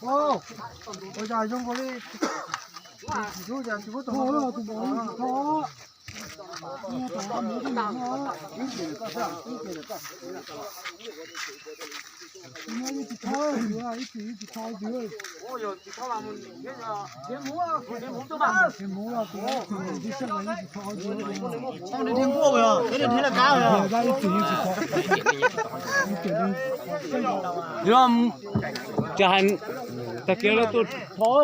Ua cas zoo nkaus li tsis pub tau. Tsis hais tag kis lawv tuaj thov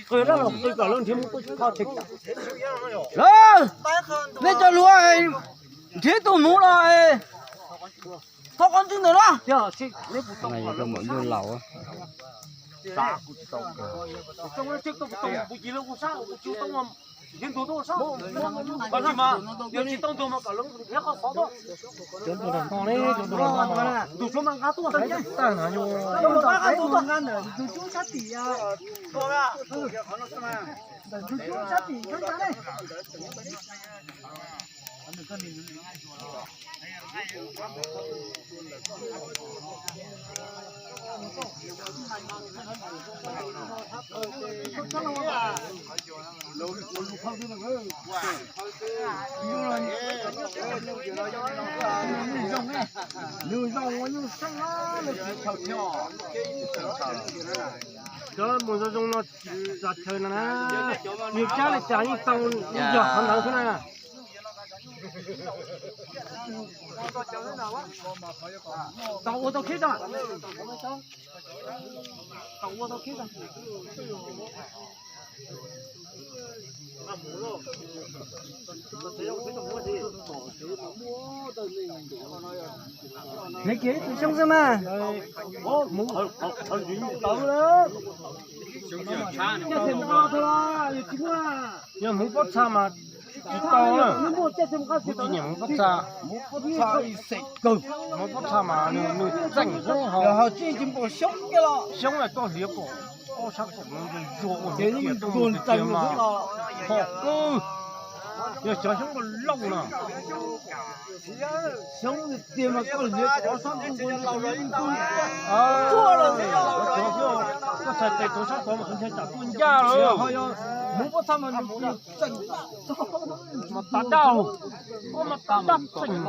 qw dab los qw kom lawv nrhiav mus tuaj tsis tho tsis. Lawv, nej cov hluas nrhiav tus hmuv los thov qhov ntxwg ntawm no. Cov mus zoo zoo no tsis txaus chaw no na, yus cab li cas yeej tau, yog qhov ntawd xwb na. Tau ua tau khib tso. Tau ua tau khib tso. Neb kiag ib tug xyoob xwb mas. Yog hmuv pob txha mas tsis tau na. Kuv tsis nyiam hmuv pob txha. Hmuv pob txha mas nws txeem hoob hauv. Xyoob na koj hliav kom ob sab xeem no zuag ua hniav tiag tuaj mus tiag tiag mas hom kawg. Yog cov xyoob lauj lauj no. Koj txhais tes tuav sab tod mas kuv ntshai tsam tuaj ncaj lawm. Mas tas daj, koj mas tas daj tseem.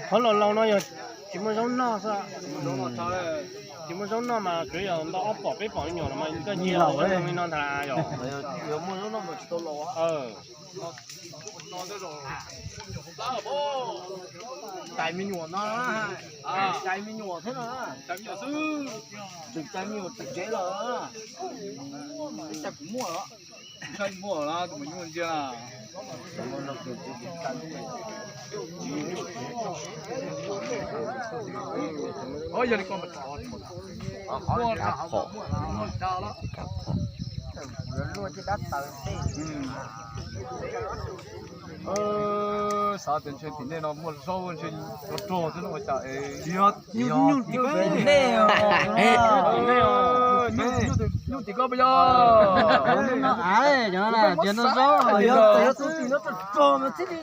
Qhov laus laus no yog tsis muaj zaub noj xwb. Tsis muaj zaub noj mas kuv yog ntau ob pom peb pom nyuam no mas koj cia li no ntag yog. Tais me nyuam no, tais me nyuam thiab no, tseem tais me nyuam tseem tsev lawm, tais kuv muaj los, tais muaj los tus me nyuam ntsia. Yog li ko, Luaj tej dab taws tej. Xav tias ntshe tim nej no muaj zaub ntshe rog rog xwb no ua cas es. Nyuj tim koj puas yog? Tias no zaub, yog tus tim no rog rog mas thiaj li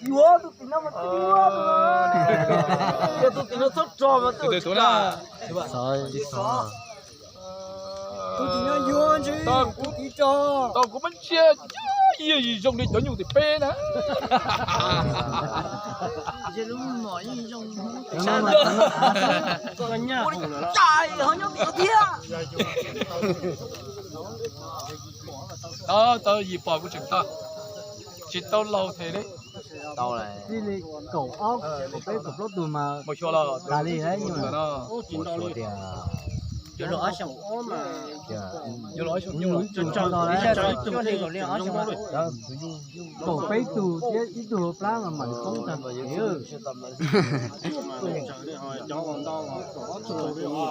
yuav tus tim no mas thiaj li yuav. Yog tus tim no txhob rog mas twb tsis na. Tus tim no yuav ntshe tus tim rog. Tau kuv muab ntsia, yog zoo li cov nyuj tim peb na. Tau, tau yim pom kuv tseem tau. Tsis tau laus them li. Tau li kaum ob kaum peb kaum plaub tug mas mus xyuas los tas li. Mus xyuas tias kaum peb tug thiab ib tug hauv plab mas mam li poob tag kev.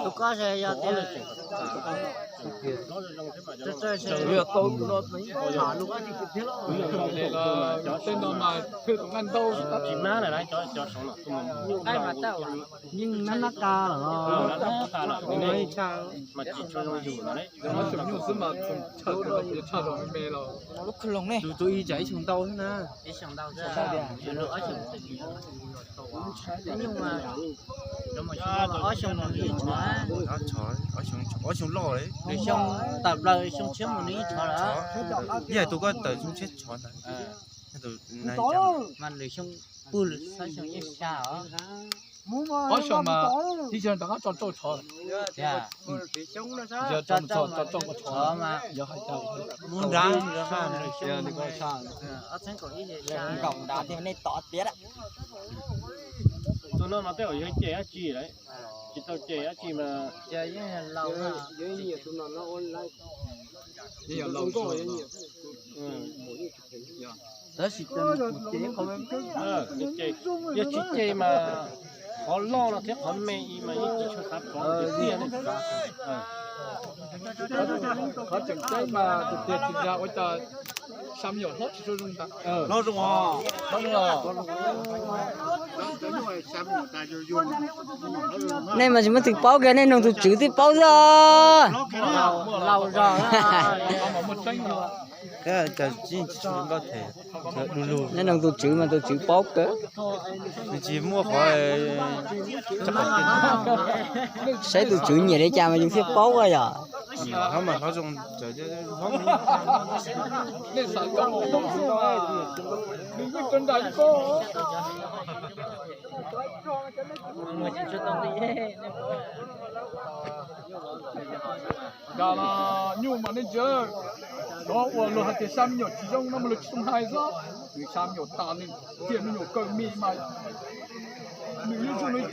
Tus koj yog tias Tej no mas thwj tus nqaij ntau tab sis mas lawm cov saud no. Yeej nab nab qa lawm los. Mas tsis tshua zoo yus no. Ob xyoos nyuj xwb mas tshaj tshaj zaum me me los. Tus tus ib tsam ib xyoos ntau xwb na. Ob xyoos loj li. Lwm xyoo tawm plaws xyoo tshiab mus nws yeej tshov lawm. Ib yam tus koj tawm xyoo tshiab tshov ntawd. Mas lwm xyoo pw lwm xyoo yeej sab os. Ob xyoos mas ib xyoos rov qab tso rau tshov. Tso rau tshov mas yog hais tias mus nrad, ob txhiab kaum ib, kaum nrad tiag nej tom tiav lawm. Tus no mas tej zaum yog ceg dab tsi lawm, tsis tau ceg dab tsi mas. Tab sis yog tsis ceg mas qhov loj no thiab qhov me ib mas yeej tsis tshua xav pov tiag tiag li. Qhov tseem ceeb mas tus tiag tsis yog ua cas, xya me nyuam hlob tsis tshua zoo ntag. Hlob zoo os. Nej mas tsis muaj twg paub kiag, nej noog tus tswv twb paub xwb os. Laus zog. Nej noog tus tswv mas tus tswv paub kawg. Nws tsis muaj qhov, saib tus tswv nyiam li cas mas yus thiaj paub yom. Nkag los nyuj mas nej ntsia, cov uas luag hais tias xya me nyuam tsis zoo no mas luag tsis zoo hais xwb, nws xya me nyuam tas li, tiam me nyuam kaw me mas nws yeej zoo li.